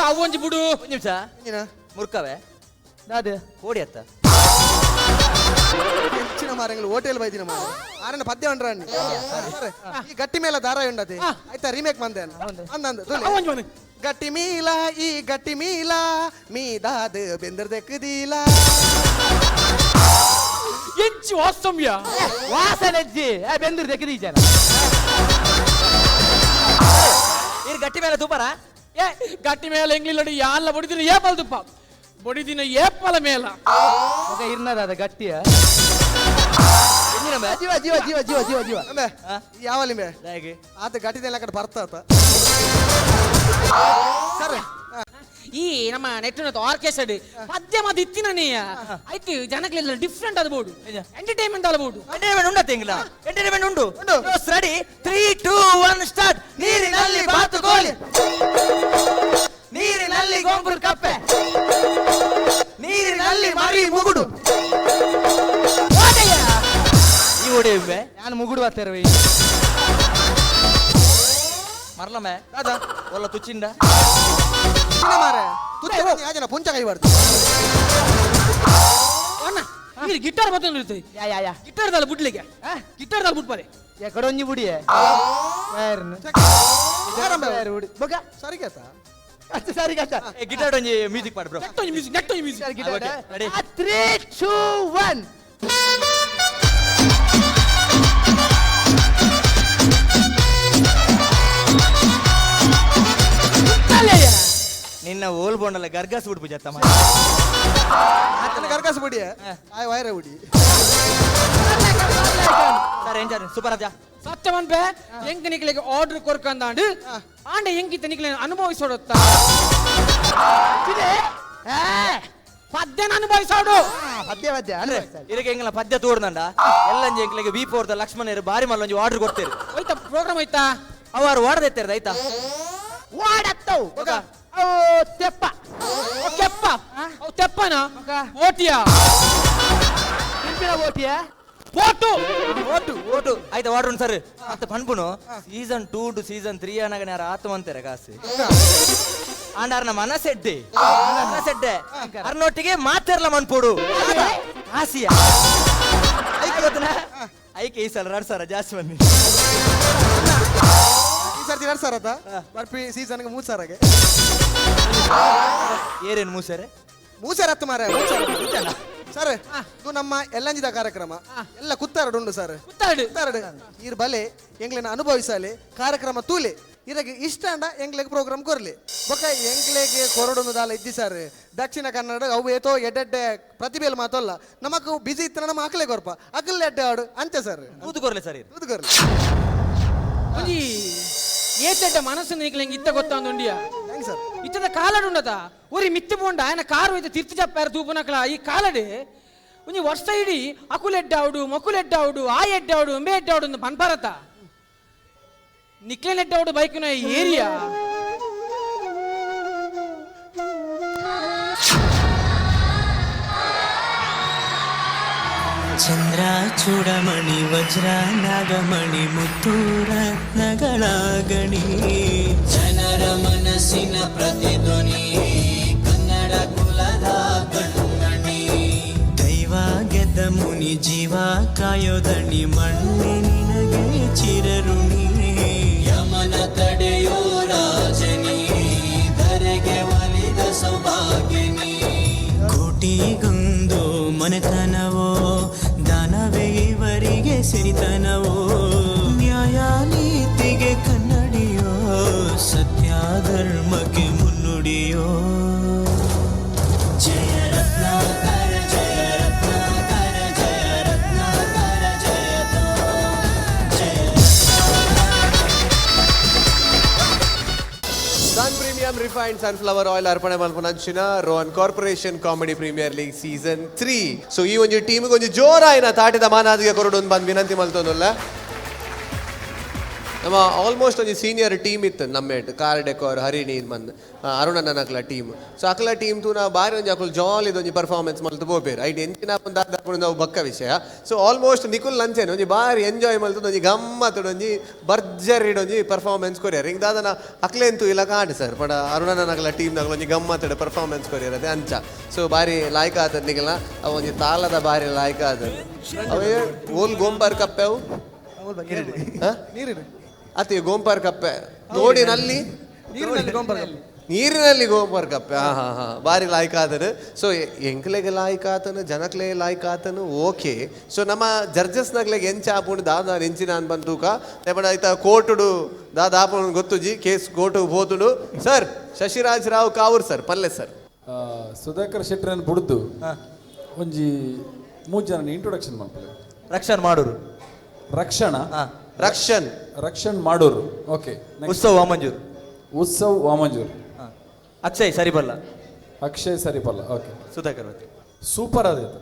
ಅವು ಒಂಜಿ ಬುಡು ಒಂದು ನಿಮಿಷ ಮುರ್ಕವೆ ದಾದ ಕೋಡಿ ಅತ್ತ ಹೆಚ್ಚಿನ ಮಾರ ಎಂಗ್ಲ ಹೋಟೆಲ್ ಬೈದಿನ ಮಾರ ಆರನ ಪದ್ಯ ಉಂಡ್ರ ಈ ಗಟ್ಟಿ ಮೇಲೆ ದಾರಾಯ ಉಂಡತೆ ಆಯ್ತಾ ರೀಮೇಕ್ ಮಂದೆ ಅಂದ ಅವು ಒಂಜಿ ಬನ್ನು ಗಟ್ಟಿ ಮೀಲ ಈ ಗಟ್ಟಿ ಮೀಲ ಮೀದಾದ ಬೆಂದರ್ದೆಕ್ಕದೀಲ ಎಂಚು ವಾಸ್ತವ್ಯ ವಾಸನೆಜ್ಜಿ ಬೆಂದಿರ್ ದೆಕ್ಕದಿ ಜನ ಇರ್ ಗಟ್ಟಿ ಮೇಲೆ ತೂಪಾರ ಏ ಗಟ್ಟಿ ಮೇಲೆ ಎಂಗ್ಲಿಲ್ಲಡಿ ಯಾಲ್ಲ ಬಡಿದಿನ ಏಪಲ್ ತುಪ್ಪ ಬಡಿದಿನ ಏಪಲ ಮೇಲ ಇರ್ನದಾದ ಗಟ್ಟಿಯ ಜೀವ ಜೀವ ಜೀವ ಜೀವ ಜೀವ ಜೀವ ಯಾವಲ್ಲಿ ಆತ ಗಟ್ಟಿದೆಲ್ಲ ಕಡೆ ಬರ್ತಾತ ಸರ್. ಈ ನಮ್ಮ ನೆಟ್ಟಿನ ಆರ್ಕೆಸ್ಟ್ರಾ ಪದ್ಯ ಮದ್ದು ಇತ್ತಿನ ಆಯ್ತು ಜನಗಳೆಲ್ಲ ಡಿಫ್ರೆಂಟ್ ಆದ ಬೋರ್ಡು ಎಂಟರ್ಟೈನ್ಮೆಂಟ್ ಆದ ಬೋರ್ಡು. ಎಂಟರ್ಟೈನ್ಮೆಂಟ್ ಉಂಟಾ ತಿಂಗಳ? ಎಂಟರ್ಟೈನ್ಮೆಂಟ್ ಉಂಟು. Ready, 3 2 1 start. ನೀರಿನಲ್ಲಿ ಬಾತುಕೋಳಿ, ನೀರಿನಲ್ಲಿ ಗೊಂಬುರ್ ಕಪ್ಪೆ, ನೀರಿನಲ್ಲಿ ಮರಿ ಮುಗುಡು. ಈ ಒಡೆಯುವೆ ನಾನು ಮುಗುಡು ಬರ್ತಾರೆ. ಮರ್ಲಮೆ ದಾದಾ ಒಲ್ಲ ತುಚ್ಚಿಂಡ ಮಾರೆ ತುಚ್ಚ ಪುಂಚ ಕೈ ಬಾರ್ದು. ಅಣ್ಣ ನೀರು ಗಿಟಾರ್ ಮತ್ತೊಂದು ಇರ್ತದೆ. ಯಾ ಯಾ ಯಾ ಗಿಟಾರ್ ದಾಲ ಬುಡ್ಲಿಕ್ಕೆ, ಗಿಟಾರ್ ದಾಲ ಬುಡ್ಪಾರೆ ಎಕಡೊಂಜಿ ಬುಡಿಯೇ ಬೊಗ ಸರಿ ಕೇತ ಸರಿ ಕೇತ. ಗಿಟಾರ್ ಒಂಜಿ ಮ್ಯೂಸಿಕ್ ಪಾಡ್ ಬ್ರೋ. ನೆಕ್ಸ್ಟ್ ಒಂಜಿ ಮ್ಯೂಸಿಕ್, ನೆಕ್ಸ್ಟ್ ಒಂಜಿ ಮ್ಯೂಸಿಕ್. ಗಿಟಾರ್ 3 2 1. ನಿನ್ನ ಓಲ್ ಬೋಂಡಲ್ಲ ಗರ್ಗಾಸ್ ಬಿಡ್ಪು ಜತ್ತಮ್ಮ. ಆತನ ಗರ್ಗಾಸ್ ಬಿಡಿ ಆಯ್ ವೈರ ಬಿಡಿ. ಸರ್ ಎಂಜಾರ್ ಸೂಪರ್ ಅದ್ಯಾ ಸತ್ಯವನ್ ಬೇ ಎಂಕ ನಿಕ್ಲೆಗೆ ಆರ್ಡರ್ ಕೊರ್ಕಂದಾಂಡು ಆಂಡ ಎಂಕಿತ ನಿಕ್ಲೆ ಅನುಭವಿಸೋಡತ್ತ ಪದ್ಯನ ಅನುಭವಿಸೋಡು. ಪದ್ಯ ಪದ್ಯ ಅಂದ್ರೆ ಇದಕ್ಕೆ ಎಂಗಲ ಪದ್ಯ ತೋಡ್ದಂಡ ಎಲ್ಲಂಜಿ ಎಂಕ್ಲೆಗೆ ವಿ ಫೋರ್ the ಲಕ್ಷ್ಮಣರು ಬಾರಿ ಮಲ್ಲೊಂಜಿ ಆರ್ಡರ್ ಕೊಡ್ತೇರು. ಹೋಯ್ತಾ ಪ್ರೋಗ್ರಾಮ್ ಹೋಯ್ತಾ ಅವರು ವಾಡದೆತ್ತೇರ್ದ ಆಯ್ತಾ ವಾಡತ್ತವು ಓ ತೆಪ್ಪ ತೆಪ್ಪ ಅವು ತೆಪ್ಪನ ಓಟಿಯಾ ಓಟಿಯಾ ಓಟು ಓಟು ಓಟು ಆಯ್ತಾ ವಾಡ್ರು ಸರ್. ಮತ್ತೆ ಪನ್ಪುನು ಸೀಸನ್ 2 ಟು ಸೀಸನ್ 3 ಅನ್ನಾಗ ಯಾರು ಆತ್ಮಂತಾರೆ ಕಾಸು ಆಂಡಾರ್ನ ಮನಸೆಡ್ಡೆ ಮನಸೆಡ್ಡೆ ಅರ್ನೊಟ್ಟಿಗೆ ಮಾತಿರ್ಲ ಮನ್ಪೋಡು ಕಾಸಿಯ ಐಕೆ ಗೊತ್ತನ ಐಕೆ ಈ ಸಲ 2 ಸಾವಿರ ಜಾಸ್ತಿ ಬನ್ನಿ. ಈ ಸರ್ತಿ 2 ಸಾವಿರ ಆತ ಬರ್ಪಿ ಸೀಸನ್ಗೆ 3 ಸಾವಿರಗೆ ಏರೇನು 3 ಸಾವಿರ 3 ಸಾವಿರ ಹತ್ತು ಮಾರ 3 ಸಾವಿರ ಸರ್. ಇದು ನಮ್ಮ ಎಲ್ಲಂಜಿದ ಕಾರ್ಯಕ್ರಮ ಎಲ್ಲ ಕುತ್ತಾರಡು ಉಂಡು ಸರ್. ಕುತ್ತಾರಡು ಈರ್ ಬಲೆ ಎಂಗ್ಲೆನ ಅನುಭವಿಸಲಿ ಕಾರ್ಯಕ್ರಮ ತೂಲೆ ಇರಗೆ ಇಷ್ಟ ಅಂಡ ಎಂಗ್ಲೆಗೆ ಪ್ರೋಗ್ರಾಮ್ ಕೊರ್ಲಿ ಬೊಕ್ಕ ಎಂಗ್ಲೆಗೆ ಕೊರಡೊಂದು ದಾಲ ಇದ್ದಿ ಸರ್. ದಕ್ಷಿಣ ಕನ್ನಡ ಅವು ಏತೋ ಎಡ್ಡೆಡ್ಡೆ ಪ್ರತಿಭೆಯಲ್ಲಿ ಮಾತಲ್ಲ ನಮಕ್ ಬಿಸಿ ಇತ್ತು ನಮ್ಮ ಅಕಲೆ ಕೊರ್ಪ ಅಕಲ್ ಎಡ್ಡೆ ಆಡು ಅಂತೆ ಸರ್. ತೂತು ಕೊರ್ಲೆ ಸರ್, ತೂತು ಕೊರ್ಲೆ. ಒಂಜಿ ಏತೆಡ್ಡ ಮನಸ್ಸು ನಿಕ್ಲೆ ಇತ್ತ ಗೊತ್ತಾಂದುಂಡಿಯಾ ಸರ್. ಇತ್ತದ ಕಾಲಡು ಉಂಡದ ಊರಿ ಮಿತ್ತು ಪೋಂಡ ఆయన ಕಾರು ಐತೆ ತಿರ್ತು ಚಪ್ಪಾರ ತೂಪುನಕಲ ಈ ಕಾಲಡು ಒಂಜಿ ವರ್ಷ ಇಡೀ ಅಕುಲೆಡ್ಡಾవుಡು ಮೊಕುಲೆಡ್ಡಾవుಡು ಆ ಎಡ್ಡಾవుಡು ಅಂಬೆ ಎಡ್ಡಾవుಡು ಒಂದು ಪನ್ಪಾರತ ನಿಕ್ಲೆನೆಡ್ಡಾవుಡು ಬೈಕಿನ ಏರಿಯಾ. ಚಂದ್ರ ಚೂಡಮಣಿ ವಜ್ರ ನಾಗಮಣಿ ಮುತ್ತು ರತ್ನಗಳ ಗಣಿ ಜನರ ಮನಸ್ಸಿನ ಪ್ರತಿಧ್ವನಿ ಕನ್ನಡ ಕುಲದ ಕಣ್ಮಣಿ ದೈವ ಗೆದ್ದ ಮುನಿ ಜೀವ ಕಾಯೋದಣಿ ಮಣ್ಣಿ ನಿನಗೆ ಚಿರಋಣಿ ಯಮನ ತಡೆಯೋ ರಾಜನಿ ಧರೆಗೆ ಒಲಿದ ಸೌಭಾಗ್ಯನಿ ಕೋಟಿಗೊಂದು ಮನೆತನವೋ ದಾನವೇ ಇವರಿಗೆ ಸಿರಿತನವೋ ನ್ಯಾಯ ನೀತಿಗೆ ಕನ್ನಡಿಯೋ ಸತ್ಯ ಧರ್ಮಕ್ಕೆ ಮುನ್ನುಡಿಯೋ ಜಯ ರತ್ನಾಕರ ಜಯ ರತ್ನಾಕರ ಜಯ ರತ್ನಾಕರ ಜಯತೋ ಜಯ. Sun premium refined sunflower oil ಅರ್ಪಣೆ ಮಲ್ಪುನಂಚಿನ Rohan corporation comedy premier league season 3. So ಈ ಒಂಜಿ ಟೀಮಿಗೆ ಒಂಜಿ ಜೋರಾಯಿನ ತಾಟಿದ ಮಾನಾದಿಗೆ ಕೊರಡೊಂದು ಬಂದು ವಿನಂತಿ ಮಲ್ತೊಂದುಲ್ಲ. ನಮ್ಮ ಆಲ್ಮೋಸ್ಟ್ ಒಂಜಿ ಸೀನಿಯರ್ ಟೀಮ್ ಇತ್ತು ನಮ್ಮೇಟ್ ಕಾರ್ ಡೆಕೋರ್ ಹರಿಣಿ ಬಂದು ಅರುಣನ ಅಕ್ಲ ಟೀಮ್. ಸೊ ಅಕ್ಲ ಟೀಮ್ ತೂನ ಬಾರಿ ಒಂಜಿ ಅಕುಲು ಜಾಲಿದ ಒಂಜಿ ಪರ್ಫಾರ್ಮೆನ್ಸ್ ಮಲ್ತು ಪೋಪೇರು ಐಟ್ ಎಂಚಿನ ನಾವು ಬಕ್ಕ ವಿಷಯ. ಸೊ ಆಲ್ಮೋಸ್ಟ್ ನಿಕುಲ್ ಲಂಚೇನು ಒಂಜಿ ಬಾರಿ ಎಂಜಾಯ್ ಮಲ್ತು ಒಂಜಿ ಗಮ್ಮತ್ತುಡು ಒಂಜಿ ಬರ್ಜರಿಡ್ ಒಂಜಿ ಪರ್ಫಾರ್ಮೆನ್ಸ್ ಕೊರಿಯರ್ ಹಿಂಗೆ ದಾದನ ಅಕ್ಲೆಂತು ಇಲ್ಲ ಕಾಂಡು ಸರ್ ಪಡ ಅರುಣನ ಅಕ್ಲ ಟೀಮ್ ನಗಲ ಒಂಜಿ ಗಮ್ಮತ್ತುಡು ಪರ್ಫಾರ್ಮೆನ್ಸ್ ಕೊರಿಯರ್ ಅದೇ ಅಂಚ. ಸೊ ಬಾರಿ ಲಾಯ್ಕ ಆತದ ನಿಗಲ ಅವು ಒಂಜಿ ತಾಳದ ಬಾರಿ ಲಾಯ್ಕ ಆತದ ಅವೇ ಓಲ್ ಗೋಂಪಾರ್ ಕಪ್ಪೆವು ನೀರಿನ ಅತಿ ಗೋಂಪಾರ್ ಕಪ್ಪೆ ನೋಡಿನಲ್ಲಿ ನೀರಿನಲ್ಲಿ ಗೋಂಪಾರ್ ಕಪ್ಪೆ. ಹಾ ಹಾ ಹಾ ಬಾರಿ ಲಾಯ್ಕ ಆತನು. ಸೊ ಎಂಕ್ಲೆಗೆ ಲಾಯ್ಕ ಆತನು ಜನಕ್ಲೆ ಲಾಯ್ಕ ಆತನು ಓಕೆ. ಸೊ ನಮ್ಮ ಜಡ್ಜಸ್ ನಗ್ಲೆಗೆ ಎಂಚ ಆಪುಂಡು ದಾದಾ ಎಂಚಿನ ಅನ್ ಬಂತೂಕ ಲೇಪಡ ಆಯ್ತಾ ಕೋರ್ಟುಡು ದಾದಾ ಆಪುಂಡು ಗೊತ್ತುಜಿ ಕೇಸ್ ಕೋರ್ಟು ಹೋತುಡು ಸರ್. ಶಶಿರಾಜ್ ರಾವ್ ಕಾವೂರ್ ಸರ್ ಪಲ್ಲೆ ಸರ್. ಸುಧಾಕರ್ ಶೆಟ್ಟರನ್ನು ಬುಡ್ದು ಒಂಜಿ 3 ಜನ ಇಂಟ್ರೊಡಕ್ಷನ್ ಮಾಡ್ತಾರೆ. ರಕ್ಷಣ್ ಮಾಡೂರು. ರಕ್ಷಣಾ? Rakshan. Rakshan Madoor, okay. Utsav Vamanjoor. Utsav Vamanjoor. Akshay Saripalla. Akshay Saripalla, okay. Sudhakar. Super ಆದಿತ್ತು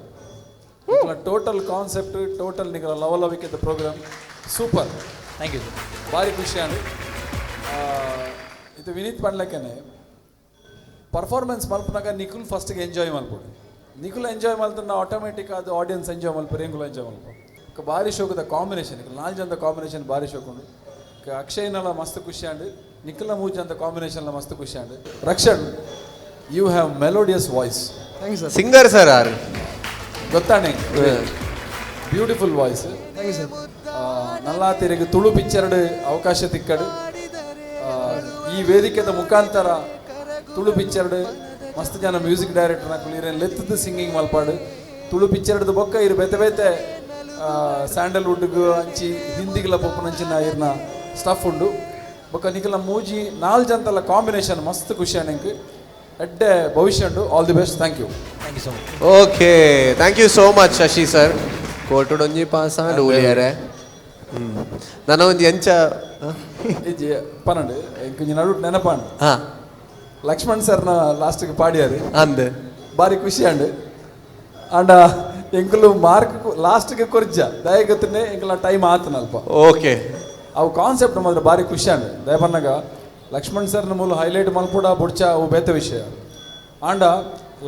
ಟೋಟಲ್ ಕಾನ್ಸೆಪ್ಟ್, ಟೋಟಲ್ ನಿಗಲ ಲವಲವಿಕೆದ programme super. Thank you sir. ಭಾರಿ ಖುಷಿ ಆಂಡ್ ಇದು ವಿನೀತ್ ಪಂಡ್ಲಕ್ಕನೆ ಪರ್ಫಾರ್ಮೆನ್ಸ್ ಮಲ್ಪನಾಗ ನಿಖುಲ್ ಫಸ್ಟ್ಗೆ ಎಂಜಾಯ್ ಮಲ್ಪೊಡು. ನಿಖುಲ್ ಎಂಜಾಯ್ ಮಲ್ತನ ಆಟೋಮೆಟಿಕ್ ಅದು ಆಡಿಯನ್ಸ್ ಎಂಜಾಯ್ ಮಲ್ಪರು, ಎಂಗುಲ ಎಂಜಾಯ್ ಮಲ್ಪ. ಭಾರಿ ಶೋಕದ ಕಾಂಬಿನೇಷನ್, ನಾಲ್ಕು ಜನದ ಕಾಂಬಿನೇಷನ್ ಭಾರಿ ಶೋಕುಂಡು. ಅಕ್ಷಯ್ನೆಲ್ಲ ಮಸ್ತ್ ಖುಷಿ ಆಂಡ್, ನಿಖಿಲ್ನ ಮೂರು ಜನದ ಕಾಂಬಿನೇಷನ್ ಮಸ್ತ್ ಖುಷಿ and. Rakshan, you have melodious voice. Thank you sir. Singer sir are ಗೊತ್ತಾಣೆ, beautiful voice. Thank you sir. ನಲ್ಲಾತಿರಿಗೆ Tulu ಪಿಕ್ಚರ್ಡ್ ಅವಕಾಶ ತಿಕ್ಕಡು. ಈ ವೇದಿಕೆದ ಮುಖಾಂತರ ತುಳು ಪಿಕ್ಚರ್ಡ್ ಮಸ್ತ್ ಜನ ಮ್ಯೂಸಿಕ್ ಡೈರೆಕ್ಟರ್ ನಕುಲು ಇರೇನು ಲೆತ್ತದ ಸಿಂಗಿಂಗ್ ಮಲ್ಪಾಡು. ತುಳು ಪಿಕ್ಚರ್ಡ್ ಬೊಕ್ಕ ಇರು ಬೇತೆ ಬೇತೆ ಸ್ಯಾಂಡಲ್ವುಡ್ಗ್ ಅಂಚಿ ಹಿಂದಿಗ್ಲ ಪೊಪ್ಪುನಂಚಿನ ಇರ್ನ ಸ್ಟಫ್ ಉಂಡು. ಬೊಕ್ಕ ನಿಕಲ ಮೂಜಿ ನಾಲ್ ಜನತಲ್ಲ ಕಾಂಬಿನೇಷನ್ ಮಸ್ತ್ ಖುಷಿ ಎಂಕ್. ಎಡ್ಡೆ ಭವಿಷ್ಯ ಉಂಡು. All the best. Thank you. Thank you so much. Okay, thank you so much Shashi sir. ಕೋಟುಡೊಂಜಿ pass and ಊಲಿಯರೆ ನನ್ನ ಒಂಜಿ ಎಂಚ ಪನ್ನಂಡು ಎಂಕ್ ನಡು ನೆನಪಾಂಡು. ಹಾಂ, ಲಕ್ಷ್ಮಣ್ ಸರ್ನ ಲಾಸ್ಟ್ಗೆ ಪಾಡಿಯಾರು ಅಂದ್ ಭಾರಿ ಖುಷಿ ಅಂಡ್. ಆಂಡ ಎಂಕುಲು ಮಾರ್ಕ್ ಲಾಸ್ಟ್ಗೆ ಕೊರ್ಜ ದಯಗತ್ತನೆ ಎಂಕುಲ ಟೈಮ್ ಆತನಲ್ಪ. ಓಕೆ, ಅವು ಕಾನ್ಸೆಪ್ಟ್ ಮಾತ್ರ ಭಾರಿ ಖುಷಿ ಅಂಡ್. ದಯಪನ್ನಾಗ ಲಕ್ಷ್ಮಣ್ ಸರ್ನ ಮೂಲು ಹೈಲೈಟ್ ಮಲ್ಪುಡ ಬುಡ್ಚ ಅವು ಬೇತೆ ವಿಷಯ. ಆಂಡ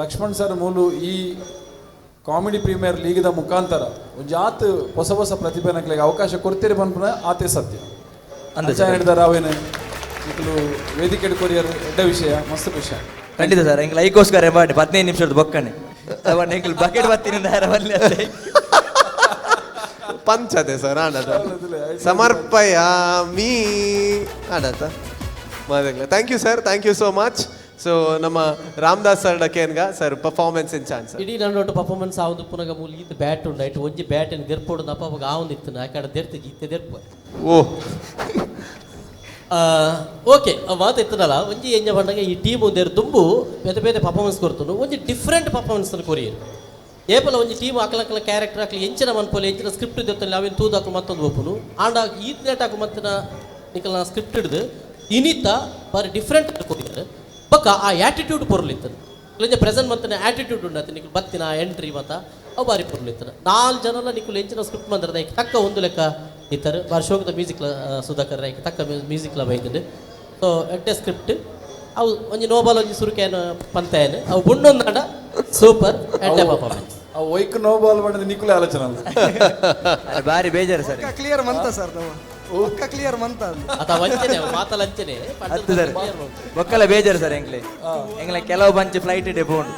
ಲಕ್ಷ್ಮಣ್ ಸರ್ ಮೂಲು ಈ ಕಾಮಿಡಿ ಪ್ರೀಮಿಯರ್ ಲೀಗ್ದ ಮುಖಾಂತರ ಒಂಜಿ ಆತ್ ಹೊಸ ಹೊಸ ಪ್ರತಿಭೆನಕ್ಲೆಗ್ ಅವಕಾಶ ಕೊಡ್ತೀರಿ ಪನ್ಪುನ ಆತೆ ಸತ್ಯ ಅಂಚ ಹಿಡಿದಾರ. ಅವೇನು ನಿಕುಲು ವೇದಿಕೆ ಕೊರಿಯರ್ ಎಡ್ಡ ವಿಷಯ, ಮಸ್ತ್ ಖುಷಿ. ಖಂಡಿತ ಸರ್, ಎಂಗ್ಲ ಐಕೋಸ್ಕರ ಮಾಡಿ 15 ನಿಮಿಷದ ಬೊಕ್ಕಣೆ ಎಂಗ್ಲ ಬಕೆಟ್ ಬತ್ತೀನಿ ಪಂಚತೆ ಸರ್ ಆಡತ ಸಮರ್ಪಯಾಮಿ ಆಡತ ಮಾದಗ್ಲ. Thank you sir, thank you so much. So ನಮ್ಮ ರಾಮದಾಸ್ ಸರ್ ಡಕೇನ್ಗ ಸರ್ ಪರ್ಫಾರ್ಮೆನ್ಸ್ ಇನ್ ಚಾನ್ಸ್ ಇಡೀ ನನ್ನ ಪರ್ಫಾರ್ಮೆನ್ಸ್ ಆವೊಂದು ಪುನಗ ಮೂಲ ಈತ ಬ್ಯಾಟ್ ಉಂಡು ಐಟ್ ಒಂಜಿ ಬ್ಯಾಟ್ ದೆರ್ಪೊಡು ಅಪ್ಪ ಅವಾಗ ಆವೊಂದು ಇತ್ತು ಆಕಡೆ ದೆರ್ತಿಜಿ ಇತ್ತೆ ದೆರ್ಪ. ಓ ಓಕೆ, ಮಾತು ಇತ್ತದಲ್ಲ ಒಂಜಿ ಎಂಜ ಪಂಡಗ ಈ ಟೀಮ್ ಒಂದೇರು ದುಂಬು ಬೇತೆ ಬೇತೆ ಪರ್ಫಾರ್ಮೆನ್ಸ್ ಕೊರ್ತುಂಡು ಒಂಜಿ ಡಿಫ್ರೆಂಟ್ ಪರ್ಫಾರ್ಮೆನ್ಸ್ ಕೊರಿಯರು. ಏಪಲ ಒಂಜಿ ಟೀಮ್ ಅಕಲಕಲ ಕ್ಯಾರೆಕ್ಟರ್ ಹಾಕಲಿ ಎಂಚಿನ ಮನ್ಪೊಲೆ ಎಂಚಿನ ಸ್ಕ್ರಿಪ್ಟ್ ದೆತ್ತಲ್ಲಿ ಅವೇನು ತೂದಾಕು ಮತ್ತೊಂದು ಒಪ್ಪುನು ಆಂಡ ಈತ್ ನೆಟ್ ಹಾಕು ಮತ್ತಿನ ನಿಕಲ್ನ ಸ್ಕ್ರಿಪ್ಟ್ ಹಿಡ್ದು ಇನಿತ ಬಾರಿ ಡಿಫ್ರೆಂಟ್ ಕೊರಿಯರು. ಬೊಕ್ಕ ಆ ಆ್ಯಟಿಟ್ಯೂಡ್ ಪೊರ್ಲಿತ್ತದ ಇಲ್ಲಂಜ ಪ್ರೆಸೆಂಟ್ ಮಂತಿನ ಆ್ಯಟಿಟ್ಯೂಡ್ ಉಂಡಾತ ನಿಕುಲು ಬತ್ತಿನ ಎಂಟ್ರಿ ಮತ್ತ ಅವು ಬಾರಿ ಪೊರ್ಲಿತ್ತದ. ನಾಲ್ಕು ಜನಲ ನಿಕುಲು ಎಂಚಿನ ಸ್ಕ್ರಿಪ್ಟ್ ಮಂತ್ರದ ಐಕ್ ತಕ್ಕ ಒಂದು ಲೆಕ್ಕ ಇತ್ತಾರೆ. ಬಾರಿ ಶೋಕದ ಮ್ಯೂಸಿಕ್ ಸುಧಾಕರ್ ಐಕ್ ತಕ್ಕ ಮ್ಯೂಸಿಕ್ಲ ಬೈತಂಡು. ಸೊ ಎಡ್ಡೆ ಸ್ಕ್ರಿಪ್ಟ್ ಅವು ಒಂಜಿ ನೋಬಾಲ್ ಒಂಜಿ ಸುರುಕೇನು ಪಂತಾಯನು ಅವು ಬುಂಡೊಂದಾಂಡ ಸೂಪರ್ ಎಡ್ಡೆ ಪರ್ಫಾರ್ಮೆನ್ಸ್. ಅವು ಒಯ್ಕ್ ನೋಬಾಲ್ ಮಾಡಿದ ನಿಕುಲೆ ಆಲೋಚನೆ ಭಾರಿ ಬೇಜಾರು ಸರ್. ಕ್ಲಿಯರ್ ಮಂತ ಸರ್, ನಾವು ಪಕ್ಕ ಕ್ಲಿಯರ್ ಮಂತ ಅತ ವಂಚನೆ ಮಾತಲ ಅಂಚನೆ ಹತ್ತು ಸರ್ ಬೊಕ್ಕಲ ಬೇಜಾರು ಸರ್. ಎಂಗ್ಲೆ ಎಂಗ್ಲೆ ಕೆಲವು ಬಂಚ್ ಫ್ಲೈಟ್ ಇಡೆ ಪೋಂಡು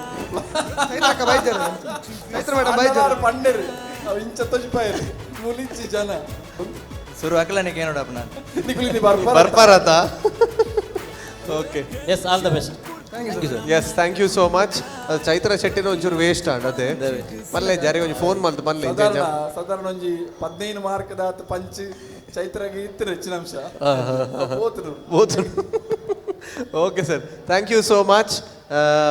ಪಂಡರು ಅವು ಇಂಚ ತೊಜಿಪಾಯರು ಮುಲಿಂಚಿ ಜನ ಸುರು ಅಕಲನಿಗೆ ಏನೋಡಪ್ಪ ನಾನು ನಿಕುಲಿ ಬರ್ಪಾರತ. Okay, yes, all the best. Yes, thank you so much. Chaitra ಶೆಟ್ಟಿನ ಒಂಚೂರು ವೇಸ್ಟ್ ಆಂಡ್ ಅದೇ ಮಲ್ಲೆ ಜಾರಿಗೆ ಒಂಜಿ ಫೋನ್ ಮಲ್ತು ಮಲ್ಲೆ ಸಾಧಾರಣ ಒಂಜಿ 15 ಮಾರ್ಕ್ ದಾತ್ ಪಂಚ್ ಚೈತ್ರಗೆ ಇತ್ತು ಹೆಚ್ಚಿನ ಅಂಶ ಹೋತನು. Okay sir, thank you so much.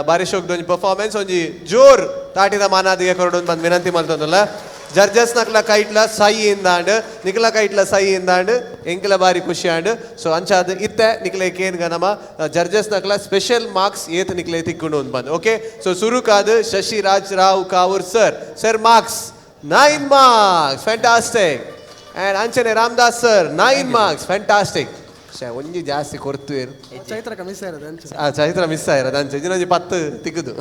ಬಾರಿ ಶೋಕ್ದ ಒಂಜಿ ಪರ್ಫಾರ್ಮೆನ್ಸ್ ಒಂಜಿ ಜೋರ್ ತಾಟಿದ ಮಾನಾದಿಗೆ ಕೊರಡೊಂದು ಬಂದು ವಿನಂತಿ ಮಲ್ತೊಂದುಲ್ಲ. ಜಡ್ಜಸ್ ನಕ್ಲ ಕೈಟ್ಲ ಸೈ ಇಂದಾಂಡ್, ನಿಕ್ಲ ಕೈಟ್ಲ ಸೈ ಇಂದಾಂಡ್, ಎಂಕ್ಲ ಬಾರಿ ಖುಷಿ ಆಂಡ್. ಸೊ ಅಂಚಾದ ಇತ್ತೆ ನಿಕ್ಲೆ ಕೇನ್ಗ ನಮ್ಮ ಜಡ್ಜಸ್ ನಕ್ಲ ಸ್ಪೆಷಲ್ ಮಾರ್ಕ್ಸ್ ಏತ್ ನಿಕ್ಲೆ ತಿಕ್ಕೊಂಡು ಒಂದು ಬಂದು. ಓಕೆ, ಸೊ ಸುರುಕಾದ್ Shashiraj Rao Kavoor sir. Sir marks 9 marks, fantastic. And ಅಂಚನೆ ರಾಮದಾಸ್ ಸರ್ 9 ಮಾರ್ಕ್ಸ್, ಫ್ಯಾಂಟಾಸ್ಟಿಕ್. ಒಂಜಿ ಜಾಸ್ತಿ ಕೊರ್ತು ಚೈತ್ರಕ ಮಿಸ್ ಆಯಿರೋದು. ಚೈತ್ರ ಮಿಸ್ ಆಯಿರೋದು ಅಂಚೆ ಇನ್ನೊಂಜಿ 10 ತಿಕ್ಕುದು.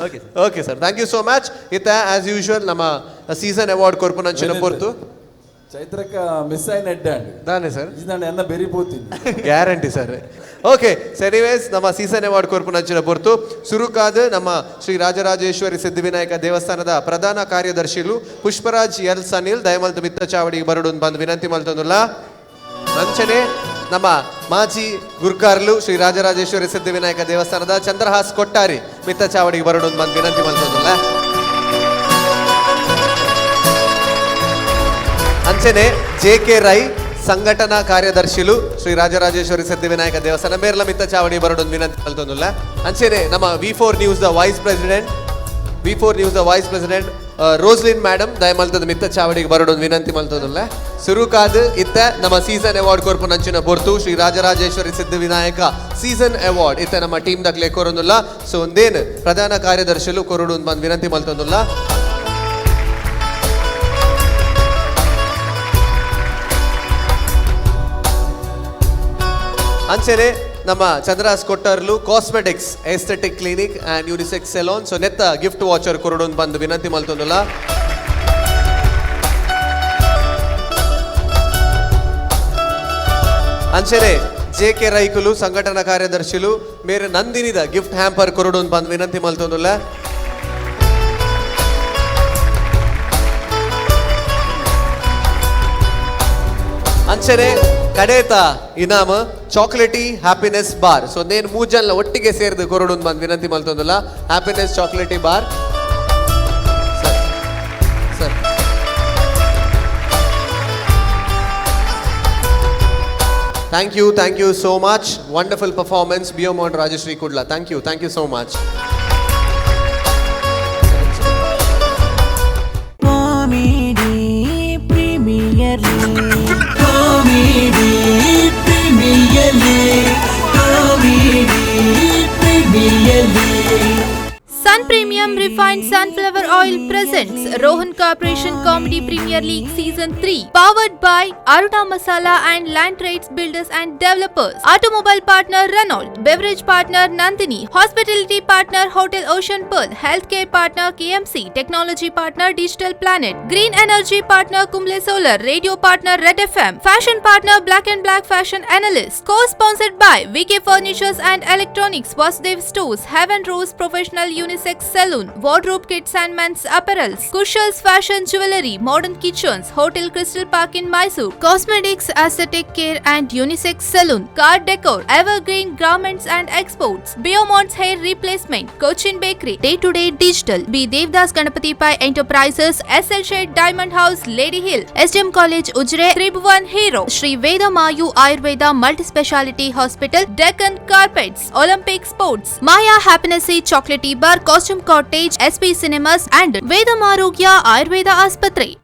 Okay okay sir, thank you so much. ಇತ್ತ ಆಸ್ ಯೂಶುವಲ್ ನಮ್ಮ ಸೀಸನ್ ಅವಾರ್ಡ್ ಕೊರ್ಪುನಂಚಿನ ಪೊರ್ತು ಚೈತ್ರಕ ಮಿಸ್ ಆಯ್ನ ಎಡ್ಡೆ ದಾನೆ ಸರ್ ಇಜ್ಜಾಂಡ ಎನ್ನ ಬೆರಿ ಪೋತೀನಿ ಗ್ಯಾರಂಟಿ ಸರ್. ಓಕೆ ಸೆನಿವೇಸ್ ನಮ್ಮ ಸೀಸನ್ ಅವಾರ್ಡ್ ಕೊರ್ಪುನಂಚಿನ ಪೊರ್ತು ಸುರುಕಾದ ನಮ್ಮ ಶ್ರೀ ರಾಜರಾಜೇಶ್ವರಿ ಸಿದ್ಧಿವಿನಾಯಕ ದೇವಸ್ಥಾನದ ಪ್ರಧಾನ ಕಾರ್ಯದರ್ಶಿಲು ಪುಷ್ಪರಾಜ್ ಎಲ್ ಸನಿಲ್ ದಯಮಲ್ತು ಮಿತ್ತ ಚಾವಡಿಗೆ ಬರಡು ಬಂದು ವಿನಂತಿ ಮಲ್ತೊಂದುಲ್ಲ. ಅಂಚನೆ ನಮ್ಮ ಮಾಜಿ ಗುರ್ಕಾರ್ಲು ಶ್ರೀ ರಾಜರಾಜೇಶ್ವರಿ ಸಿದ್ಧಿವಿನಾಯಕ ದೇವಸ್ಥಾನದ ಚಂದ್ರಹಾಸ್ ಕೊಟ್ಟಾರಿ ಮಿತ್ತ ಚಾವಡಿಗೆ ಬರಡು ಬಂದು ವಿನಂತಿ ಮಲ್ತೊಂದುಲ್ಲ. ಅಂಚನೆ ಜೆ ಕೆ ರೈ ಸಂಘಟನಾ ಕಾರ್ಯದರ್ಶಿಲು ಶ್ರೀ ರಾಜರಾಜೇಶ್ವರಿ ಸಿದ್ಧಿವಿನಾಯಕ ದೇವಸ್ಥಾನ ಮೇರ್ಲ ಮಿತ್ತ ಚಾವಡಿ ಬರಡೊಂದು ವಿನಂತಿ ಮಲ್ತೊಂದುಲ್ಲ. ಅಂಚನೆ ನಮ್ಮ V4 news the vice president V4 News the vice president Roslin madam ದಯಮಲ್ತದ ಮಿತ್ತ ಚಾವಡಿಗೆ ಬರೋಡು ವಿನಂತಿ ಮಲ್ತದಲ್ಲ. ಸುರುಕಾದ್ ಇತ್ತ ನಮ್ಮ ಸೀಸನ್ ಅವಾರ್ಡ್ ಕೊರ್ಪು ನಂಚಿನ ಪೊರ್ತು ಶ್ರೀ ರಾಜರಾಜೇಶ್ವರಿ ಸಿದ್ಧವಿನಾಯಕ ಸೀಸನ್ ಅವಾರ್ಡ್ ಇತ್ತ ನಮ್ಮ ಟೀಮ್ ದಕ್ಲೆ ಕೊರೊಂದುಲ್ಲ. ಸೊ ಒಂದೇನು ಪ್ರಧಾನ ಕಾರ್ಯದರ್ಶಿಲು ಕೊರಡು ಬಂದು ವಿನಂತಿ ಮಲ್ತೊಂದುಲ್ಲ. ಅಂಚೆನೆ ನಮ್ಮ ಚಂದ್ರಾಸ್ ಕೊಟ್ಟರ್ಲು cosmetics aesthetic clinic and unisex salon so ನೆತ್ತ ಗಿಫ್ಟ್ ವಾಚರ್ ಕೊರಡೊಂದು ಬಂದು ವಿನಂತಿ ಮಲ್ತೊಂದುಲ್ಲ. ಅಂಚೆನೆ ಜೆ ಕೆ ರೈಕುಲು ಸಂಘಟನಾ ಕಾರ್ಯದರ್ಶಿಲು ಮೇರೆ ನಂದಿನಿದ ಗಿಫ್ಟ್ ಹ್ಯಾಂಪರ್ ಕೊರಡೊಂದು ಬಂದು ವಿನಂತಿ ಮಲ್ತೊಂದುಲ್ಲ. ಅಂಚೆನೆ ಕಡೇತ ಇನಾಮ ಚಾಕ್ಲೇಟಿ happiness bar so ನೇನು ಮೂಜನ್ಲ ಒಟ್ಟಿಗೆ ಸೇರಿದು ಕೊರಡೊಂದು ಬಂದು ವಿನಂತಿ ಮಲ್ತೊಂದುಲ್ಲ. Happiness chocolatey bar sir sir thank you so much. Wonderful performance Beaumont Rajashree Kudla. Thank you so much. Comedy premier comedy premier comedy premier. Sun Premium Refined Sunflower Oil presents Rohan Corporation Comedy Premier League Season 3, powered by Aruna Masala and Land Trades Builders and Developers, Automobile Partner Renault, Beverage Partner Nandini, Hospitality Partner Hotel Ocean Pearl, Healthcare Partner KMC, Technology Partner Digital Planet, Green Energy Partner Kumble Solar, Radio Partner Red FM, Fashion Partner Black and Black Fashion Analyst, co-sponsored by VK Furnitures and Electronics, Vasudev Stores, Heaven Rose Professional Unisex Saloon, Wardrobe Kids and Men's Apparels, Kushal's Fashion Jewelry, Modern Kitchens, Hotel Crystal Park in Mysore, Cosmetics, Aesthetic Care and Unisex Saloon, Car Decor, Evergreen Garments and Exports, Beaumont's Hair Replacement, Cochin Bakery, Day to Day Digital, B. Devdas Ganapati Pai Enterprises, SL Shade Diamond House, Lady Hill, SDM College, Ujire, Tribhuvan Hero, Sri Veda Mayu Ayurveda Multi-Speciality Hospital, Deccan Carpets, Olympic Sports, Maya Happiness Chocolatey Bar, Costume Cottage, SP Cinemas and Vedam Arogya Ayurveda Aspatre.